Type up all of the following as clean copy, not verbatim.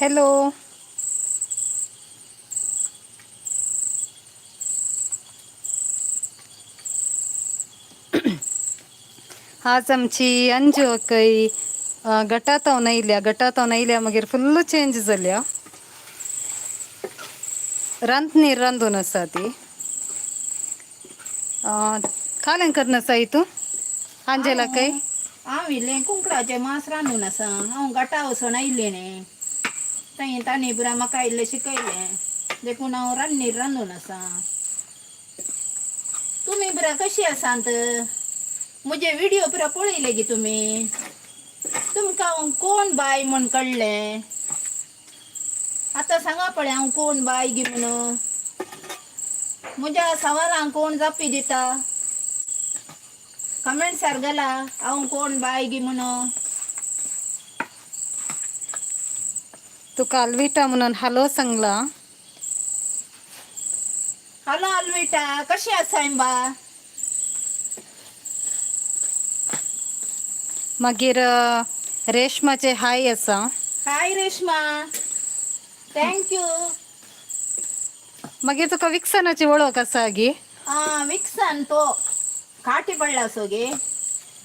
Hello. आज आमची अंजू अक्कय गटातावन येयल्या. गटातावन येयल्या मागीर फुल्ल चेंज जाल्या. रांदनीर रांदून आसा ती. कालें करून आसाय तूं आंजेलाकय? हांव हांव इल्लें कुंकडाचें मांस रांदून आसा. हांव गटा वचून आयलें न्ही, थंय तांणी पुरा म्हाका इल्लें शिकयलें, देखून हांव रान्नीर रांदून आसा. तुमी पुरा कशी आसात? म्हजे विडियो पुरा पळयले गी तुमी? तुमकां हांव कोण बाय म्हूण कळ्ळें? आतां सांगा पळय हांव कोण बाय गी म्हणून. म्हज्या सवालांक कोण जापी दिता? कमेंट्सार घाला हांव कोण बाय गी म्हणून. तुका अल्विटा म्हणून हॅलो सांगला. हॅलो अल्विटा, कशी आसाय बा? मागीर रेशमाचे हाय आसा. हाय रेश्मा, thank you. मागीर तुका विक्सनाची वळख आसा गी? आं, विक्सन तो काटी पडला सो गे.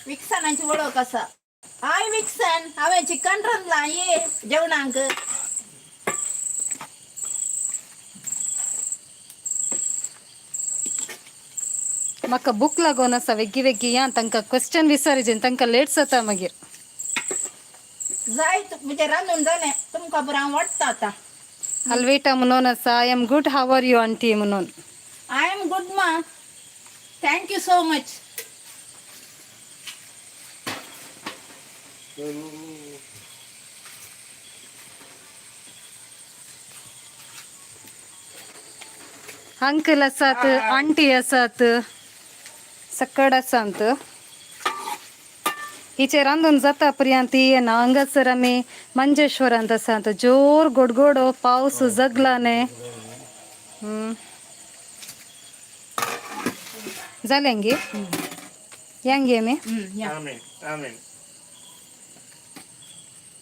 विक्सनाची वळख आसा. हाय विक्सन, हांवें चिकन रांदलां, ये जेवणाक. म्हाका भूक लागून आसा. वेगीं वेगीं या, तांकां क्वेश्चन विचारचे, तांकां लेट जाता मागीर. जाय, म्हणजे रांदून जालें, तुमकां बरें हांव वाडटा आतां. अल्विटा म्हणून आसा, I am good, how are you aunty म्हणून. I am good मा, thank you so much. Uncle आसात, आंटी आसात, सकड आसात. हिचे रांदून जाता पर्यंत येना. हांगासर आमी मंजेश्वरांत आसात. जोर गोडगोडो पावस जगला न्ही. जालें गे? यांगे आमी. या. आमेन आमेन.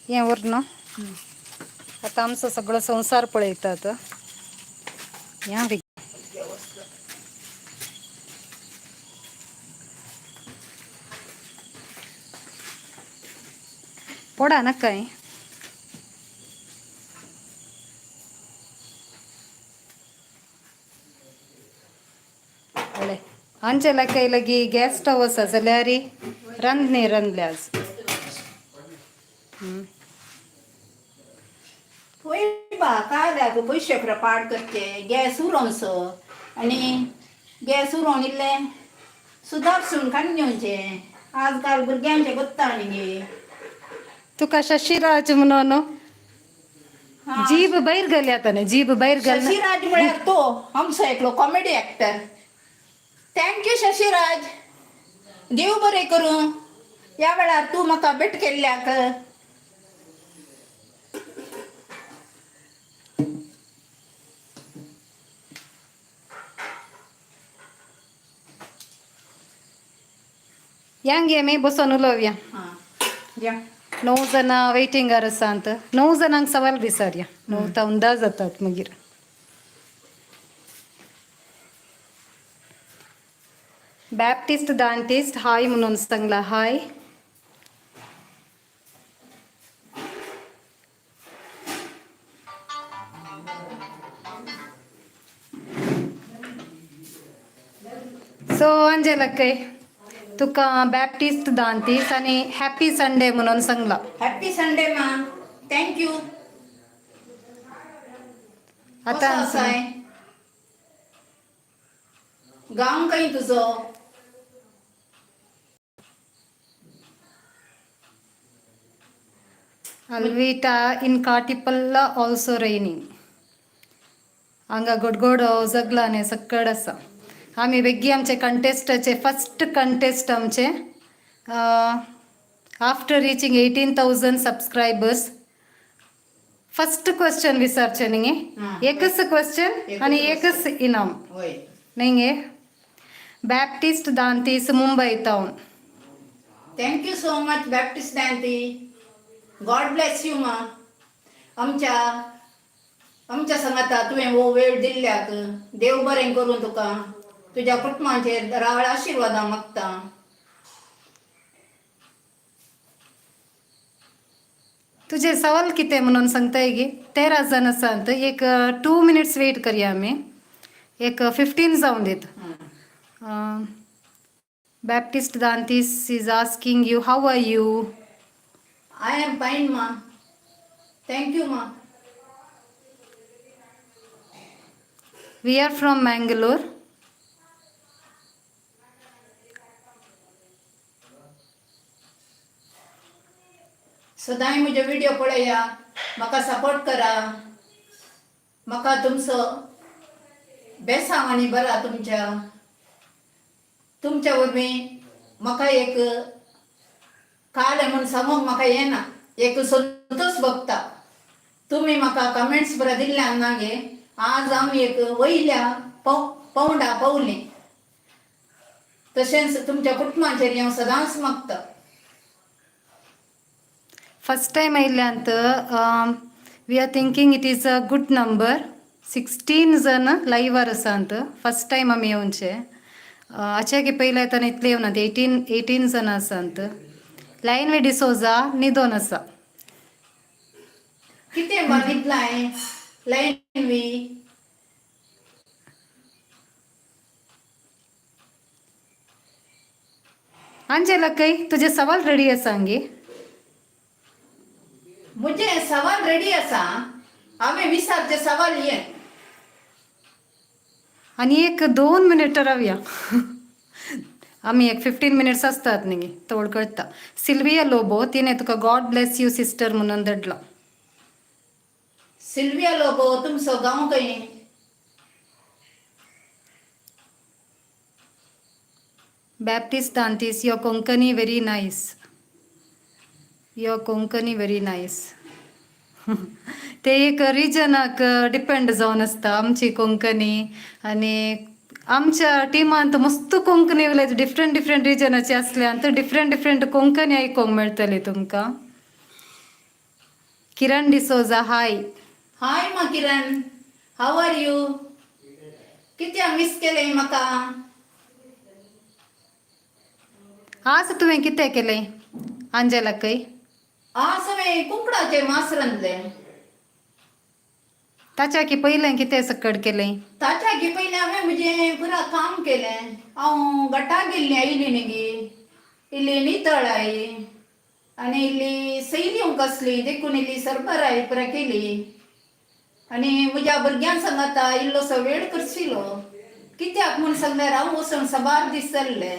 हें व्हर न्हू. आतां आमचो सगळो संवसार पळयतात. या बेगीन. पोडा नाकाय. पळय आंजेलाकय लागीं गॅस स्टव आसा जाल्यार रांदनी रांदल्या आज. होय बा, काय जाय पयशे पुरा पाड करचे. गॅस उरोवचो आनी गॅस उरोवन इल्लें सुदारसून काडून घेवचें. आजकाल भुरग्यांचें कोत्ता न्ही गे. तुका शशिराज म्हणून जीभ भायर गेली आतां न्ही, जीभ भायर गेल. शशिराज म्हळ्यार तो आमचो एकलो comedy actor. Thank you Shashiraj, देव बरें करूं ह्या वेळार तूं म्हाका भेट केल्ल्याक. यांगे आमी बसोन उलोवया. हां या. णव जाणां वेटिंगार आसात. णव जाणांक सवाल विचारया. णव तावन 10 जातात मागीर. बॅप्टिस्ट दांटिस्ट हाय म्हणून सांगला. हाय. सो अंजलक्कय, तुका बॅप्टिस्ट दांतीस आनी हॅपी संडे म्हणून सांगला. हॅपी संडे मा, thank you. आतां कसो आसाय? गांव खंय तुजो? Alvita in Katipalla also raining. हांगा गोडगोडो जगलाने सक्कड आसा. आमी बेगी आमचे कंटेस्टाचे फस्ट कंटेस्ट आमचे after reaching 18,000 subscribers first question विचारचे न्ही. एकच क्वेश्चन आनी एकच इनाम. वय. न्ही गे? Baptist Dantis Mumbai town. Thank you so much Baptist Danti, God bless you मा. आमच्या आमच्या सांगाता तुवें हो वेळ दिल्ल्याक देव बरें करूं तुका. तुज्या कुटुंबाचेर राळ आशिर्वादां मागता. तुजे सवाल कितें म्हणून सांगताय गे? 13 जाण आसात. एक 2 मिनिट्स वेट करया आमी, एक 15 जावन दीत. Baptist Dantis is asking you, how are you? I am fine मा, thank you मा. We are from Mangalore. सदांय म्हजे व्हिडिओ पळया, म्हाका सपोर्ट करा. म्हाका तुमचो बेसांव आनी बरा तुमच्या तुमच्या वरवीं म्हाका एक काल म्हूण सांगूंक म्हाका येना, एक संतोश भोगता. तुमी म्हाका कमेंट्स बरें दिल्ल्यान ना गे आज आमी एक वयल्या पवंडा पावलीं. तशेंच तुमच्या कुटुंबाचेर हांव सदांच मागता. फर्स्ट टायम आयिल्ल्यांत we are thinking it is a good number. 16 जण लायव्हार आसात फर्स्ट टायम आमी येवचे. हाचे की पयले येतना इतले येवनात, 18 जाण आसात. लायन वे डिसोजा निदोन आसा. कितें बघितलाय लायन वी? आंजेला, तुजे सवाल रेडी आसा गे? म्हजे सवाल रेडी आसा. हांवें विचारचे सवाल ये. आनी एक 2 मिनिट रावया आमी. एक 15 मिनिट्स आसतात न्ही, तोळ कळटा. सिल्विया लोबो तिणें तुका गॉड ब्लेस you sister म्हणून धाडला. सिल्विया लोबो, तुमचो गांव खंय? Baptist Dantis, your Konkani very nice. Your Konkani very nice. ते एक रिजनाक डिपेंड जावन आसता आमची कोंकणी. आनी आमच्या टिमांत मस्त कोंकणी उलयता. डिफरंट डिफरंट रिजनाचे आसल्यान तर डिफरंट डिफरंट कोंकणी आयकूंक मेळटली तुमकां. किरण डिसोजा, हाय. हाय मा किरण, how are you? कित्याक मिस केलें म्हाका? आज तुवें कितें केलें आंजेलाकय? आज हांवें कुंकडाचें मांस रांदलें. ताच्या की पयलें कितें सकट केलें? ताच्या की पयलें हांवें म्हजें पुरा काम केलें. हांव गटाक गेल्ली, आयली न्ही, इल्ली नितळ आई आनी इल्ली सैरी कसली देखून इल्ली सरबराय पुरा केली. आनी म्हज्या भुरग्यां सांगाता इल्लोसो वेळ करशिलो. कित्याक म्हूण सांगल्यार हांव वचून साबार दीस जाल्ले,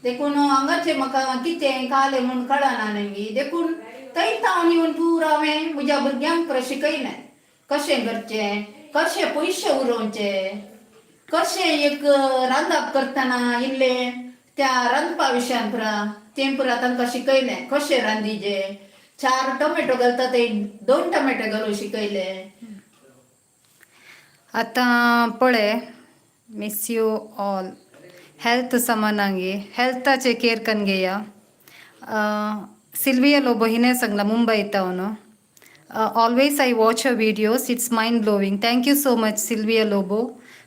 देखून हांगाचें म्हाका कितें कालें म्हूण कळना न्ही. देखून थंय तावन येवन पुरा हांवें म्हज्या भुरग्यांक पुरा शिकयलें, कशें करचें, कशे पयशे उरोवचे, कशें एक रांदप करतना इल्लें त्या रांदपा विशयान पुरा तें पुरा तांकां शिकयलें. कशें रांदीचे, चार टोमॅटो घालता ते दोन टोमॅटो घालून शिकयले. आतां पळय, miss you all. Health समानांगी, हेल्थाचे केअर कन घेया. सिल्विया लोबो हिणें सांगलां Mumbai तावन, always I watch your videos, it's mind blowing. Thank you so much, Sylvia Lobo.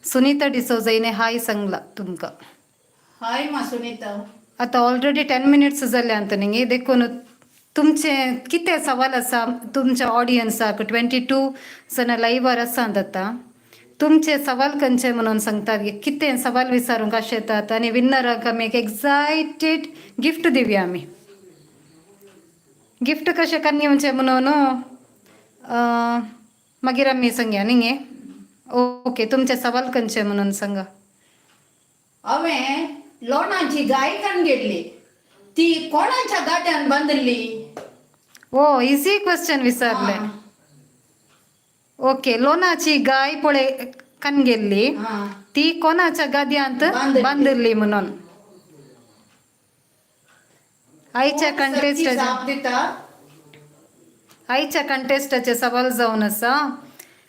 Sunita D'Souza हिणें हाय सांगलां तुमकां. हाय मा सुनीता. आतां ऑलरेडी 10 मिनिट्स जाले न्ही, देखून तुमचें कितें सवाल आसा तुमच्या ऑडियन्साक, 22 जाणां लायव्हार आसात आतां, तुमचे सवाल खंयचे म्हणून सांगतात? कितें सवाल विचारूंक आशेतात आनी विन्नराक आमी एक एक्सायटेड गिफ्ट दिवया. आमी गिफ्ट कशें कन्न येवचें म्हणून मागीर आमी सांगया न्ही. ओके, तुमचे सवाल खंयचे म्हणून सांगा. हांवें लोणाची गाय काण गेल्ली, ती कोणाच्या गाड्यान बांदिल्ली? ओ, इझी क्वेश्चन विचारले. ओके, लोणाची गाय पळय कन गेल्ली, ती कोणाच्या गाद्यांत बांदिल्ली? बांदिल्ली म्हणून आयच्या कोण सारकी कंटेस्टाचे जाप दिता? आयच्या कंटेस्टाचे सवाल जावन आसा,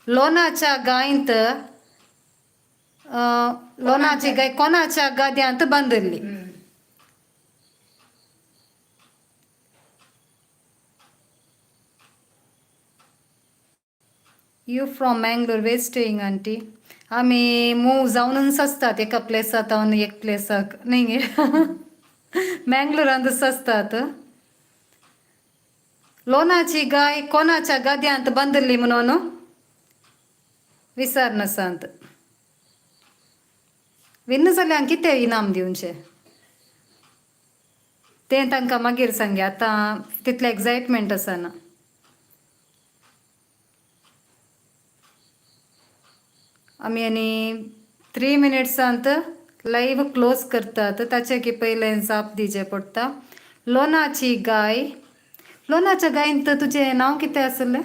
लोणाच्या गायंत लोणाची गाय कोणाच्या गाद्यांत बांदिल्ली? You from Mangalore, where staying aunty? आमी मूव जावनूच आसतात एका प्लेसाक हांव एक प्लेसाक न्ही गे. मँगलोरांतच आसतात. लोनाची गाय कोणाच्या गाद्यांत बांदिल्ली म्हणून विसरनसांत विन्न जाल्यार कितें इनाम दिवचें तें तांकां मागीर सांगे. आतां तितलें एक्सायटमेंट आसना. आमी आनी 3 मिनट्सांत लायव्ह क्लोज करतात. ताचे की पयलें जाप दिवचें पडटा. लोनाची गाय, लोनाच्या गायन तर तुजें नांव कितें आसलें?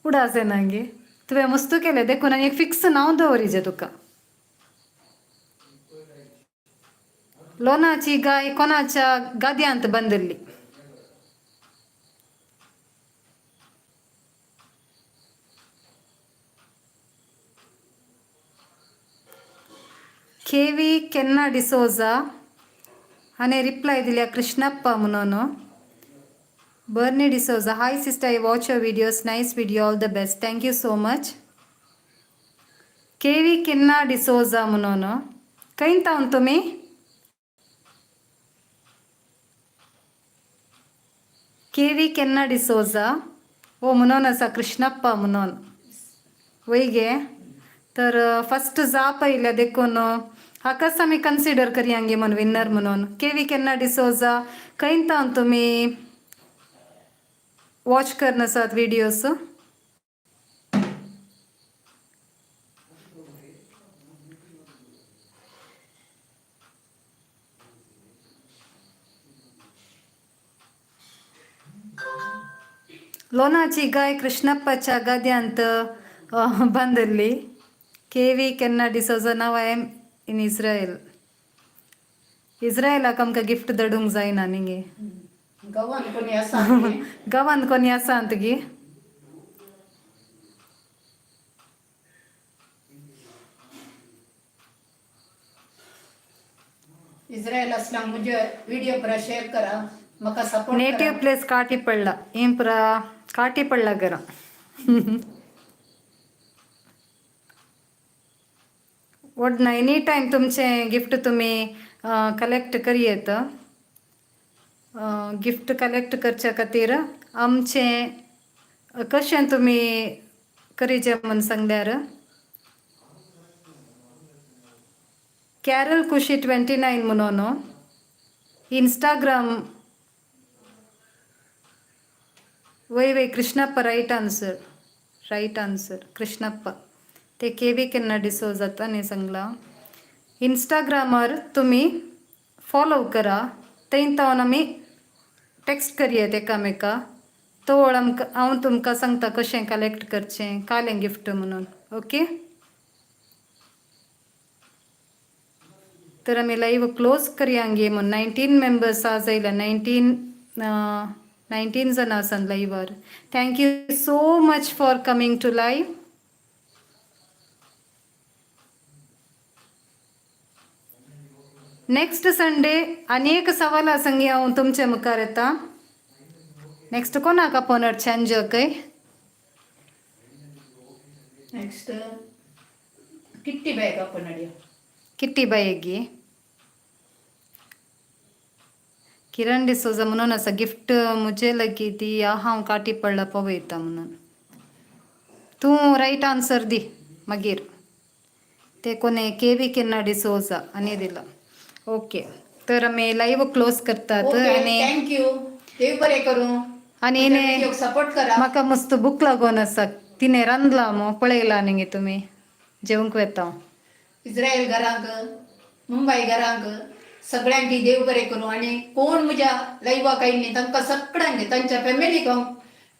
उडास येना गे. तुवें मस्त केलें देखून आनी एक फिक्स नांव दवरिजें तुका. लोनाची गाय कोणाच्या गाद्यांत बांदिल्ली? केवी केन्ना डिसोजा हाणें रिप्लाय दिल्या कृष्णप्पा म्हणून. Bernie D'Souza, hi sister, I watch your videos, nice video, all the best, thank you so much. KV केन्ना डिसोजा म्हणून खंय तावन तुमी? केवी केन्ना डिसोजा ओ म्हणून आसा कृष्णप्पा म्हणून वय गे. तर फस्ट जाप आयल्या देखून हाकाच आमी कन्सिडर करया गे म्हणून विन्नर म्हणून. केवी केन्ना डिसोजा, खंय तावन तुमी वॉच करन आसात विडियोज? लोनाची गाय कृष्णप्पाच्या गाद्यांत बांदिल्ली. केवी केन्ना D'Souza, now I am in Israel. इस्रायलाक आमकां गिफ्ट धाडूंक जायना न्ही गे. गांवान कोणी आसा न्ही? गांवांत कोणी आसा गे? इस्रायल असल्याक म्हजे व्हिडिओ पुरा शेअर करा, म्हाका सपोर्ट नेटिव्ह करा. प्लेस काटीपಳ್ಳ, ಏನ್ ಪುರ ಕಾಟಿಪಳ್ಳ ಗರ. वडना एनी टायम तुमचें गिफ्ट तुमी कलेक्ट करयेत. गिफ्ट कलेक्ट करच्या खातीर आमचें कशें तुमी करीचें म्हूण सांगल्यार कॅरल कुशी 29 म्हणून इन्स्टाग्राम. वय वय Krishnappa, right answer, right answer Krishnappa. ते के बी केन्ना डिसोज जाता न्ही सांगलां. इन्स्टाग्रामार तुमी फॉलो करा, थंय तावन आमी टॅक्स्ट करयेत एकामेका. तवळ आमकां हांव तुमकां सांगता कशें कलेक्ट करचें कालें गिफ्ट म्हणून. ओके, तर आमी लायव्ह क्लोज करया गे म्हूण. 19 मेंबर्स आज आयल्या, 19 जाणां आसात लायव्हार. Thank you so much for coming to live. Next Sunday आनी एक सवाला संगी हांव तुमचे मुखार येता. नेक्स्ट कोणाक आपोवणार छानजकय? नेक्स्ट किट्टी बॅग आपण हाडया. किट्टी बायेगी किरण डिसोजा म्हणून आसा गिफ्ट मुझे लगी दी हांव काटी पडला पळयता म्हणून. तूं रायट आन्सर दी मागीर. ते कोणे केवी केन्ना डिसोजा आनी दिला. ओके, तर आमी लायव्ह क्लोज करतात. ओके, आनी thank you, देव बरें करूं. आनी व्हिडिओक सपोर्ट करा. म्हाका मस्त भूक लागून आसा. तिणें रांदलां मू पळयलां न्ही तुमी. जेवंक वेता हांव. इस्रायल घरांक, मुंबय घरांक सगळ्यांक देव बरें करूं. आनी कोण म्हज्या लायवाक आयिल्लीं तांकां सगळ्यांक तांच्या फॅमिलीक हांव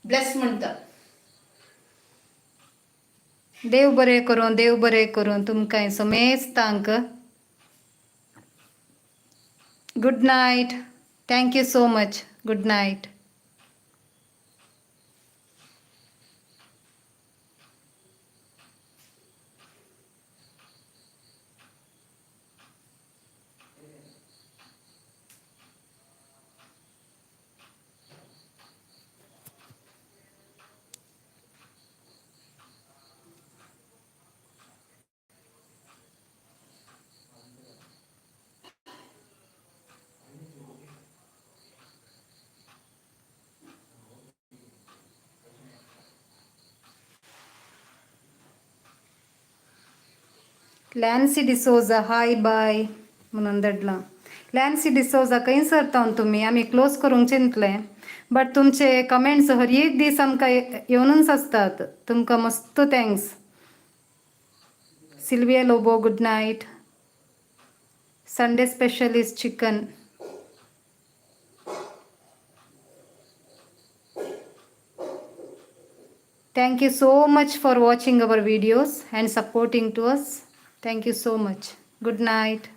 ब्लेस म्हणटा. देव बरें करूं, देव बरें करूं तुमकां समेस्तांक. Good night, thank you so much, good night. Lancy D'Souza hi bye म्हणून धाडलां. लॅन्सी डिसोजा खंय सरता तुमी? आमी क्लोज करूंक चिंतले, बट तुमचे कमेंट्स हर एक दीस आमकां येवनूच आसतात. तुमकां मस्त thanks. Sylvia Lobo, good night. Sunday special is chicken. Thank you so much for watching our videos and supporting to us. Thank you so much. Good night.